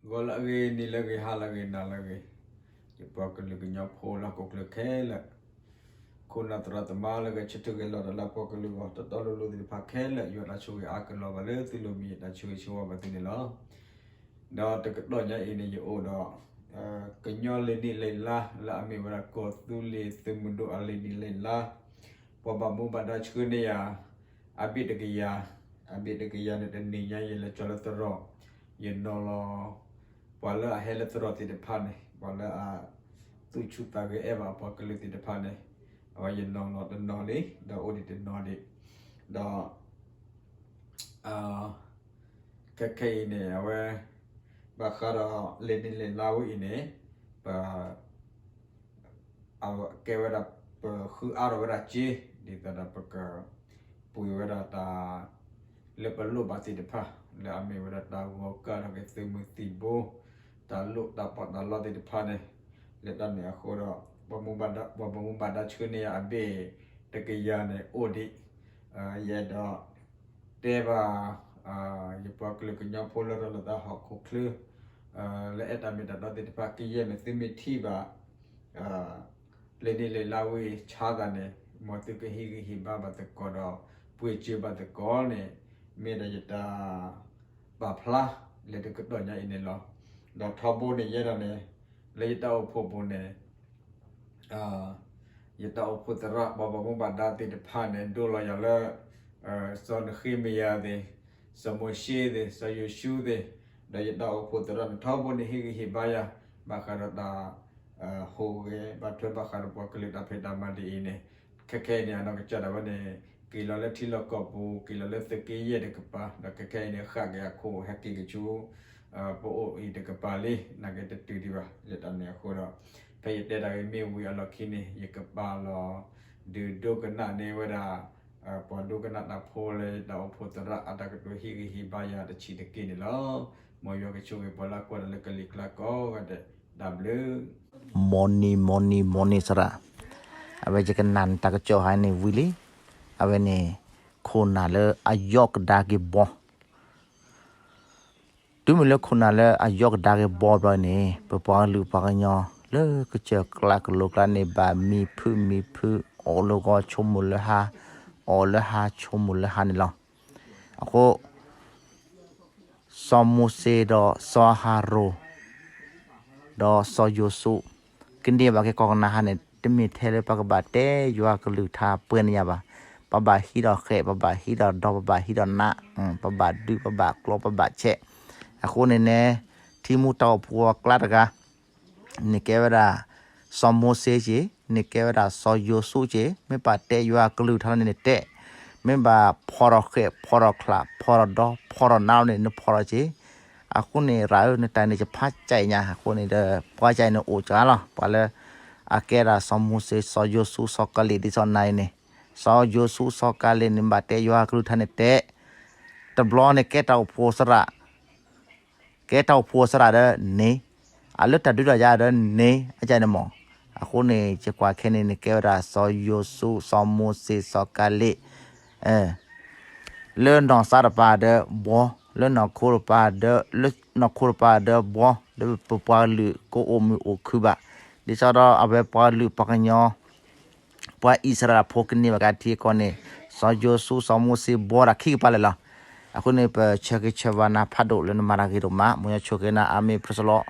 ဂီၤလၢအဂ့ၤ, နံၤလၢအဂ့ၤ, ဟါလၢအဂ့ၤ, နၤလၢအဂ့ၤ, ယပှၤကလုာ်ကညီဖိလၢဟီၣ်ခိၣ်ချၢခဲလၢာ်, ခိၣ်နၢ်သရၣ်သမါလၢဂဲၤဆၢထၢၣ်ဂဲၤလီၤတၢ်လၢပှၤကလုာ်အဂီၢ် တီတီလိၤလိၤသ့ၣ်တဖၣ်ခဲလၢာ်, ယွၤတၢ်ဆိၣ်ဂ့ၤအါကလီၤဘၣ်လၢသုလိၤမံၤ, ယတၢ်ဆိၣ်ဂ့ၤဆိၣ်ဝါဘၣ်သုန့ၣ်လီၤ. ဒီးတကတီၢ်ညါအံၤန့ၣ် ယအိၣ်ဒီး ကညီလံာ်နံၣ်လံာ်လါ လၢအမ့ၢ်ဝဲဒၣ်ကီၢ်သူလ့ၤသုးမုၢ်ဒိၣ်အလံာ်နံၣ်လံာ်လါ, ပှၤဘၣ်မူဘၣ်ဒါဆှၢန့ၢ်ယၤ အဘ့ၣ်တကယၤ, အဘ့ၣ်တကယၤန့ၣ် တနံၤညါယလဲၤကၠီၤလၢသရိာ်, ယနီၤလီၤ ပှၤလၢအဟဲလၢသရိာ်သ့ၣ်တဖၣ်န့ၣ်, ပှၤလၢအ သူၣ်ဆူၣ်သးဂဲၤအဲၣ်ဘၣ်အပှၤကလုာ်သ့ၣ်တဖၣ်န့ၣ်, အဝဲယနီၤလီၤတနီၤလံ, ဒီးအိၣ်ဒံးတနီၤဒံး, ဒီး ခဲခဲအံၤန့ၣ် အဝဲ ဘၣ်ဃးဒီးလံာ်နံၣ်လံာ်လါဝဲအံၤန့ၣ်, ပ အကဲဝဲဒၣ် ပဃုအါထီၣ်ဝဲဒၣ်စ့, ဒ်သိးဒီးပက ပှ့ၤဝဲဒၣ်တၢ် လၢပလိၣ်ဘၣ်သ့ၣ်တဖၣ် လၢအမ့ၢ်ဝဲဒၣ်တၢ်ဂီၤကၢ်ထီၣ်က့ၤသုးမုၢ်သံၣ်ဘိ, တၢ်လိၣ်တၢ်ပီးတၢ်လီသ့ၣ်တဖၣ်န့ၣ်, လၢတၢ်န့ၣ်အဃိဒီး ပှၤဘၣ်မူဘၣ်ဒါဆှၢန့ၢ်ယၤအဘ့ၣ်တကယၤန့ၣ်အိၣ်ဒံး, ယအဲၣ်ဒိး တဲဘၣ် ယပှၤကလုာ်ကညီဖိလၢရၤလီၤသးဟီၣ်ခိၣ်ချၢ လၢအဲၣ်တၢ်မ့ၢ်တၢ်တီသ့ၣ်တဖၣ် ကယဲၢ်မ့ၢ်သုမ့ၢ်ထံၣ်ဘၣ် လံာ်နံၣ်လံာ်လါဝဲအံၤဆါသးန့ၣ် မ်သုကဟ့ၣ်ဂံၢ်ဟ့ၣ်ဘါဘၣ်သကိးဒီး ပှ့ၤစၢၤဘၣ်သကိးန့ၣ် မ့ၢ်ဒၣ်ယတၢ် ပာ်ဖျါလၢတကတီၢ်ညါအံၤန့ၣ်လီၤ. ဒီးထီဘိန့ၣ်ယဲဒၣ်န့ၣ် လၢယတၢ်အိၣ်ဖှိၣ်ပူၤန့ၣ် ယတၢ်အိၣ်ဖှိၣ်သရၣ် ပှၤဘၣ်မူဘၣ်ဒါသ့ၣ်တဖၣ်န့ၣ် ဒိလီၤယၤလၢ စီၤနဃ့မယၤသ့ၣ်, စီၤမိၤၡ့သ့ၣ်, စီၤယိၤၡူသ့ၣ်, ဒီးယတၢ်အိၣ်ဖှိၣ်သရၣ်န့ၣ် ထီဘိန့ၣ်ဟ့ၣ်ဂံၢ်ဟ့ၣ်ဘါယၤ ဘၣ်ဃးဒီးတၢ် ဟူးဂဲၤဘၣ်ထွဲဘၣ်ဃးဒီးပှၤကလုာ်တၢ်ဖံးတၢ်မၤဒ်အံၤန့ၣ်, ခဲခဲအံၤန့ၣ် အနီၢ်ကစၢ်ဒၣ်ဝဲန့ၣ် က့ၤလီၤလၢထံလီၢ်ကီၢ်ပူၤ က့ၤလီၤလၢသုးက့ယဲၢ်တကပၤ ဒီးခဲခဲအံၤန့ၣ် ဃၣ်က့ၤအခိၣ်ဟဲက့ၤကဆူ ပအိၣ်အံၤတကပၤလံ နာ်က့တတုၤဒံးဘၣ် လၢတၢ်န့ၣ်အဃိဒီး ဖဲယတဲတၢ်ဂ့ၢ်မ့ၢ်ဝံၤအလီၢ်ခံန့ၣ် ယကပာ်လီၤ ဒုးဒိကနၣ်န့ၢ်ဝဲဒၣ် ပှၤဒိကနၣ်တၢ်ဖိလၢယတၢ်အိၣ်ဖှိၣ်သရၣ်အတၢ်ကတိၤဟ့ၣ်ဂံၢ်ဟ့ၣ်ဘါယၤတဆံးတက့ၢ်န့ၣ်လီၤ. မ်ယွၤကဆိၣ်ဂ့ၤပှၤလၢကွၢ်တၢ်လၢကလံၤကျါကိးဂၤဒဲး တၢ်ဘျုး Morning, morning, morning သရၣ်, အဝဲယကနၣ်နတၢ်ကစီၣ်ဟါန့ၣ်ဝံၤလံ, အဝဲန့ၣ် ခိၣ်နၢ်လၢအယီၢ်ကဒါက့ၤဘီ တုၤမ့ၢ်လၢခိၣ်နၢ်လၢအယီၢ်ကဒါက့ၤဘီဘျီန့ၣ် ပပှၤကလုာ်ပှၤကညီ လၢကစၢၢ်ကျါကလိၤကျါန့ၣ် ဘၣ်မံဖုမံဖု အီၣ်လၢဂီၤဆိကမိၣ်လၢဟါ, အီၣ်လၢဟါဆိကမိၣ်လၢဟါန့ၣ်လီၤ. အဃိ စီၤမိၤၡ့ဒီးစီၤအၤဟရိၣ် ဒီးစီၤယိၤၡူ ကန့ၢ်ဘၣ်က့ၤကီၢ်ကနၤအၣ်န့ၣ် တမ့ၢ်ထဲလၢပကဘၣ်တဲယွၤကလုၢ်ကထါပှဲၤန့ၢ်ယၤဘၣ်. ပဘၣ်ဟံးဒီးဃဲး, ပဘၣ်ဟံးဒီးဒီ, ပဘၣ်ဟံးဒီးနး, ပဘၣ်ဒုး, ပဘၣ်ကျီ, ပဘၣ်ဆဲး. အဃိန့ၣ်န့ၣ် ထံမူတၢ်အိၣ်ဖှိၣ်အကျါတဂၤ န့ၣ်ကဲဝဲဒၣ် စီၤမိၤၡ့က့ၢ်, န့ၣ်ကဲဝဲဒၣ်စီၤယိၤၡူက့ၢ်, မ့ၢ်ဘၣ်တဲယွၤကလုၢ်ကထါန့ၣ်န့ၣ်တဲ, မ့ၢ်ဘၣ်ဖီၣ်ဒီးဃဲး, ဖီၣ်ဒီးချး, ဖီၣ်ဒီးဒီ, ဖီၣ်ဒီးနးန့ၣ် နဖီၣ်ဒီးက့ၢ်. အဃိန့ၣ် ရၤဧၢ နတၢ်န့ၣ်ယဖးကၠဲးညါ, အဃိန့ၣ်ဒီး ပှၤကၠဲးန့ၣ်အိၣ်ကလီၤ, ပှၤလၢ အကဲဒၣ်စီၤမိၤၡ့, စီၤယိၤၡူ, စီၤကၤလ့း ဒ်သိးနၤအံၤန့ၣ်, စီၤယိၤၡူ စီၤကၤလ့းန့ၣ် ဘၣ်တဲယွၤကလုၢ်ကထါန့ၣ်တဲ, တဘျီန့ၣ်ကဲတၢ်အိၣ်ဖှိၣ်သရၣ် ကဲတၢ်အိၣ်ဖှိၣ်သရၣ်ဒီးန့ၣ်, အလၢတၢ်ဒုးတၢ်ယၤဒီးန့ၣ် အကၠဲးန့ၣ်မး. အဃိန့ၣ် ယကွၢ်ခဲန့ၣ်န့ၣ် ကဲဝဲဒၣ်စီၤယိၤၡူ, စီၤမိၤၡ့, စီၤကၤလ့း လၢနီၢ်သးတပၤဒီးဘှီ, လၢနီၢ်ခိတပၤဒီး, လၢနီၢ်ခိတပၤဒီးဘှီ, လၢပပှၤကလုာ်ကအိၣ်မုာ်အိၣ်ခုၣ်ဘၣ်, ဒ်သိးဒီးအဝဲပှၤကလုာ်ပှၤကညီ ပှၤအံၣ်စရ့လးဖိကန့ၢ်ဘၣ်ကထံအကီၢ်န့ၣ်, စီၤယိၤၡူ စီၤမိၤၡ့ဘှီတၢ်ခံကပၤလၢာ်လီၤ. အဃိန့ၣ် ပဆၢဂ့ၤဆၢဝါနၤဖးဒိၣ်လၢနမၤတၢ်ဂ့ၤဒိၣ်မး, မ်ယွၤဆိၣ်ဂ့ၤနၤ အၤမ့ၣ် praise the Lord.